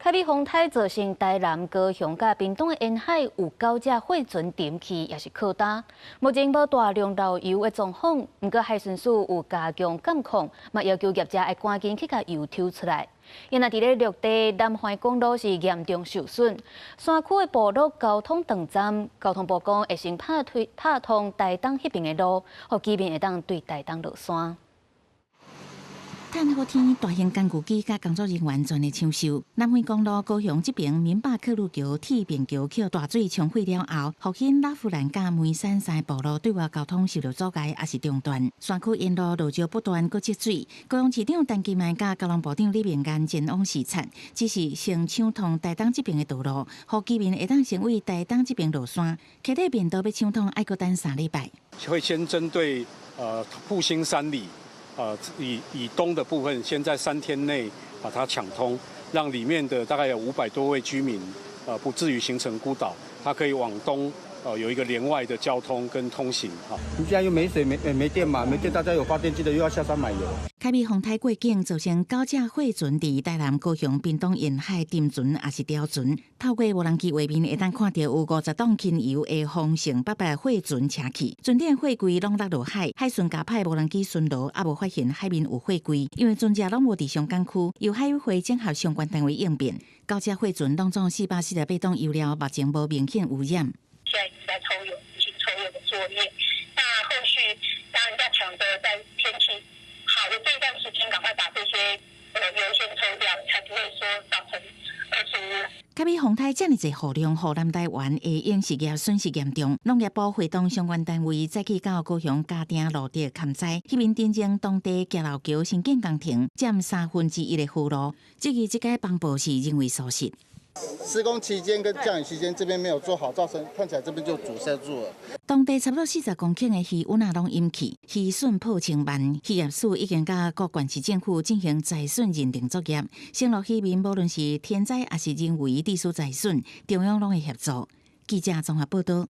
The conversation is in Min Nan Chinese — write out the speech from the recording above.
海美風颱造成台南、高雄佮屏東的沿海有九隻貨船沉去，抑是靠礁。目前無大量漏油的狀況，毋過海巡署有加強監控，嘛要求業者愛趕緊去共油抽出來。因為佇咧陸地南環公路是嚴重受損，山區的部落交通斷層，交通部講會先拍推拍通台東彼邊的路，予居民會當對台東落山。趁好天，大型工具機佮工作人員全力搶修。南迴公路高雄這邊民壩客路橋、鐵平橋予大水沖毀了後，復興拉弗蘭佮梅山三个部落對外交通受著阻礙，抑是中斷。山區沿路落石不斷，閣積水。高雄市長陳其邁佮交通部長李明彥前往視察，只是先搶通台東這邊的道路，予居民會當先對台東這邊落山。溪底便道欲搶通，愛閣等3禮拜。會先針對復興三里以東的部分，先在3天內把它搶通，讓裡面的大概有500多位居民，不至於形成孤島，它可以往東，有一個連外的交通跟通行。哈，你現在又沒水沒電嘛，沒電大家有發電機的又要下山買油。海美風颱過境造成九隻貨船佇台南、高雄、屏東沿海沉船抑是掉船。透過無人機畫面會當看著有50擋輕油的豐盛800貨船車去，船頂貨櫃攏落落海，海巡共派無人機巡邏，猶無發現海面有貨櫃，因為船隻攏無佇上港區，由海委會整合相關單位應變。九隻貨船攏總448檔油料，目前無明顯污染。現在在抽油，進行抽油的作業。那後續當然要搶着在天氣好的這段時間，趕快把這些油先抽掉，才不會說造成二次污染。海美風颱遮爾濟雨量，予南台灣的飲食業損失嚴重。農業部會同相關單位早起到高雄嘉定蘆竹勘災，彼邊頂前當地徛樓橋新建工程佔1/3的河路，質疑這個風暴是人為疏失。施工期間跟降雨期間，這邊沒有做好，造成看起來這邊就阻塞住了。當地差不多40公頃的魚塭仔攏淹去，漁損破千萬。漁業署已經佮各縣市政府進行災損認定作業，承諾漁民無論是天災抑是人為致使災損，中央攏會協助。記者綜合報道。